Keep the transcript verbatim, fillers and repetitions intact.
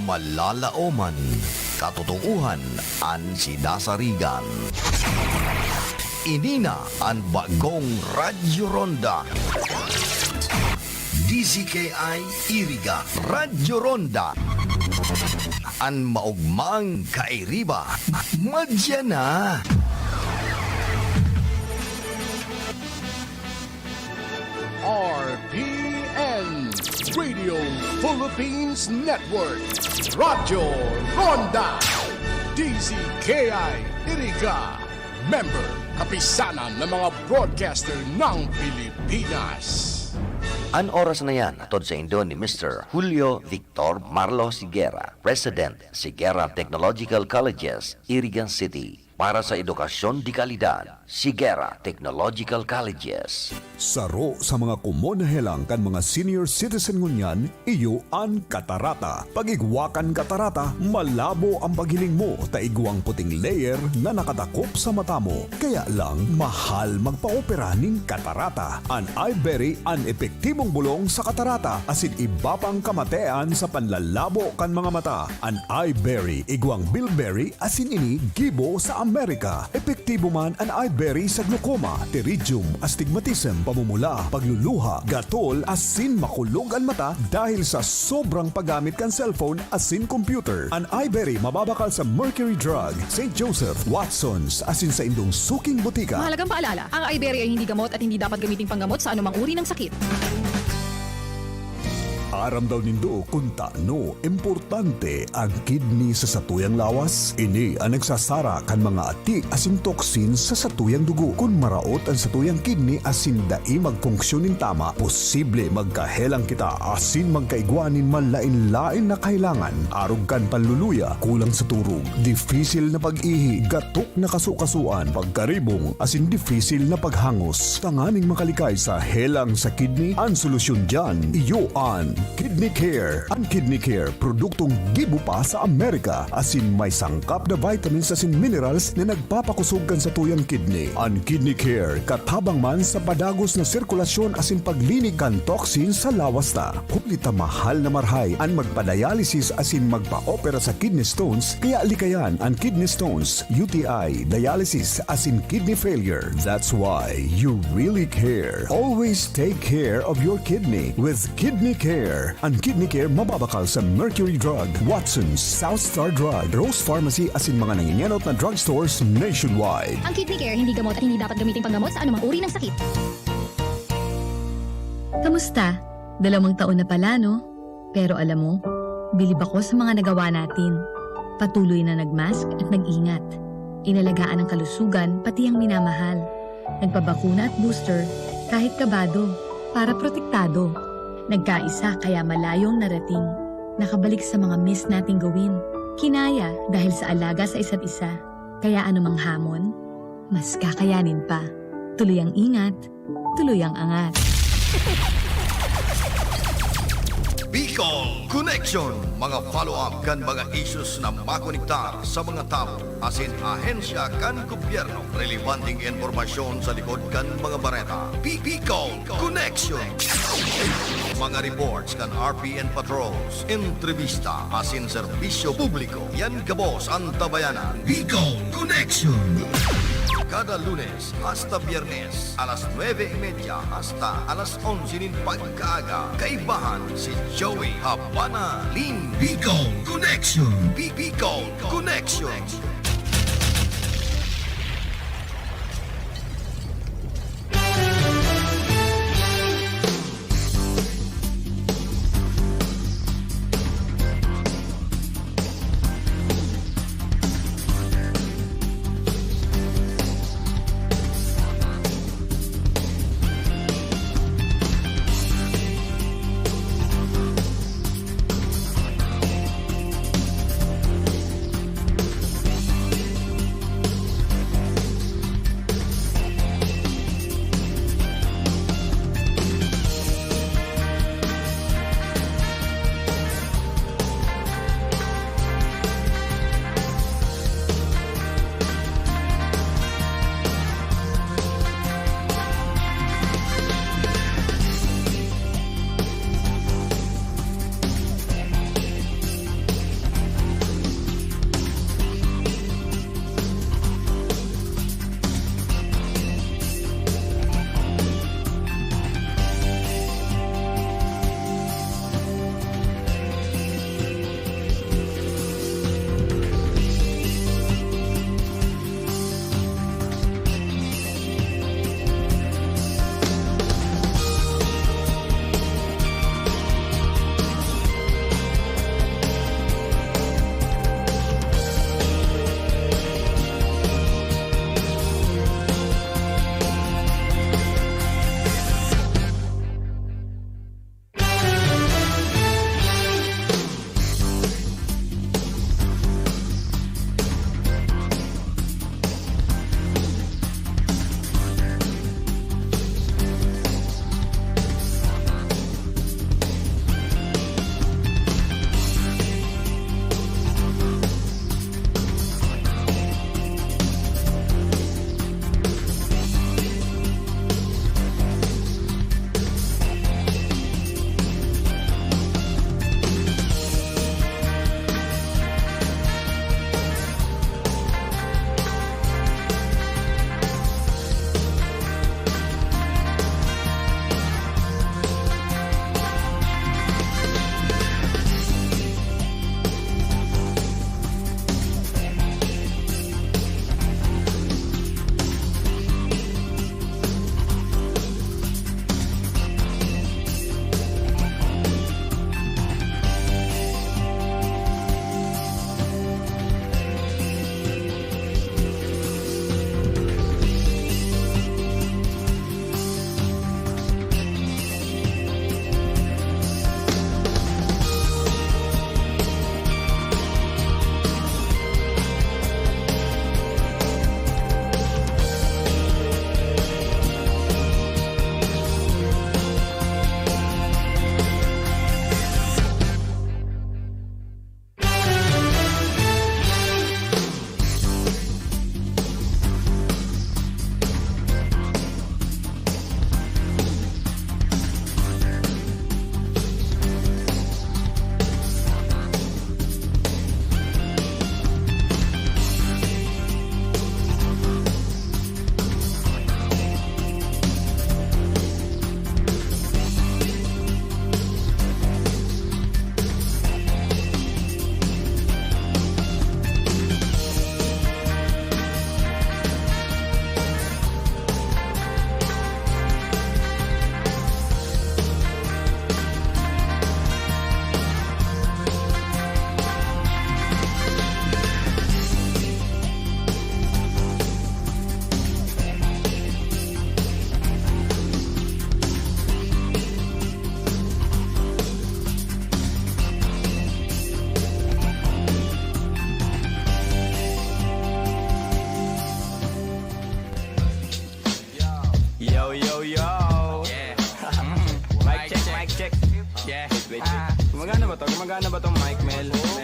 Malalaoman, katotoohan an sinasarigan. Ini na an bagong Radyo Ronda. D Z K I Iriga, Radyo Ronda. An maogmang kairiba, madya na. R P N, Radio Philippines Network, Radyo Ronda, D Z K I Iriga, member, Kapisanan ng mga Broadcaster ng Pilipinas. An oras na yan, hatod saindo ni Mister Julio Victor Marlo Siguera, President, Siguera Technological Colleges, Iriga City. Para sa edukasyon de kalidad, Siguera Technological Colleges. Saro sa mga komon na helang kan mga senior citizen ngunyan, iyo an katarata. Pag igwa kan katarata, malabo an paghiling mo ta igwang puting layer na nakadakop sa mata mo. Kaya lang, mahal magpaopera nin katarata. An Iberry an epektibong bolong sa katarata asin iba pang kamatean sa panlalabo kan mga mata. An Iberry igwang bilberry asin ini gibo sa Amerika. Epektibo man an Iberry sa glaucoma, pterygium, astigmatism, pamumula, pagluluha, gatol, asin makulog an mata dahil sa sobrang paggamit kan cellphone asin computer. An Iberry mababakal sa Mercury Drug, Saint Joseph, Watson's, asin saindong suking botika. Mahalagang paalala, ang Iberry ay hindi gamot at hindi dapat gamiting panggamot sa anumang uri ng sakit. Aram daw nindo kun tano importante an kidney sa satuyang lawas? Ini an nagsasara kan mga ati asin toxin sa satuyang dugo. Kun maraot an satuyang kidney asin dai magfunksyon nin tama, posible magkahelang kita asin magkaigwa nin malaen-laen na kahelangan, arog kan panluluya, kulang sa turog, difisil na pag-ihi, gatok na kasukasuan, pagkaribong, asin difisil na paghangos. Tanganing makalikay sa helang sa kidney, an solusyon diyan, iyo an Kidney Care. An Kidney Care, produktong gibo pa sa Amerika, asin may sangkap na vitamins asin minerals na nagpapakusog kan satuyang kidney. An Kidney Care, katabang man sa padagos na sirkulasyon asin paglinig kan toxin sa lawas ta. Huli ta mahal na marahay an magpa-dialysis asin magpa-opera sa kidney stones, kaya likayan an kidney stones, U T I, dialysis, asin kidney failure. That's why you really care. Always take care of your kidney with Kidney Care. An Kidney Care mababakal sa Mercury Drug, Watson's, South Star Drug, Rose Pharmacy asin mga nangingenot na drugstores nationwide. Ang Kidney Care hindi gamot at hindi dapat gamiting panggamot sa anumang uri ng sakit. Kamusta? Dalawang taon na pala, no? Pero alam mo, bilib ako sa mga nagawa natin. Patuloy na nag-mask at nag-ingat. Inalagaan ang kalusugan, pati ang minamahal. Nagpabakuna at booster, kahit kabado, para protektado. Nagkaisa, kaya malayong narating. Nakabalik sa mga miss nating gawin. Kinaya dahil sa alaga sa isa't isa. Kaya anumang hamon, mas kakayanin pa. Tuloy ang ingat, tuloy ang angat. Bicol Connection, mga follow-up kan mga issues na makonektar sa mga tawo asin ahensya kan gobyerno. Relebanteng impormasyon sa likod kan mga bareta. Bi-, Bicol Connection. Mga reports kan R P N patrols, entrevista asin serbisyo publiko. Yan gabos an tabayanan. Bicol Connection. Kada Lunes hasta Biyernes, alas nuebe y media hasta alas onse nin pagkaaga, kaibahan si Joey Habana Lim. Bicol Connection. Bi-, Bicol Connection. Gumagana ba tong mic, Mel?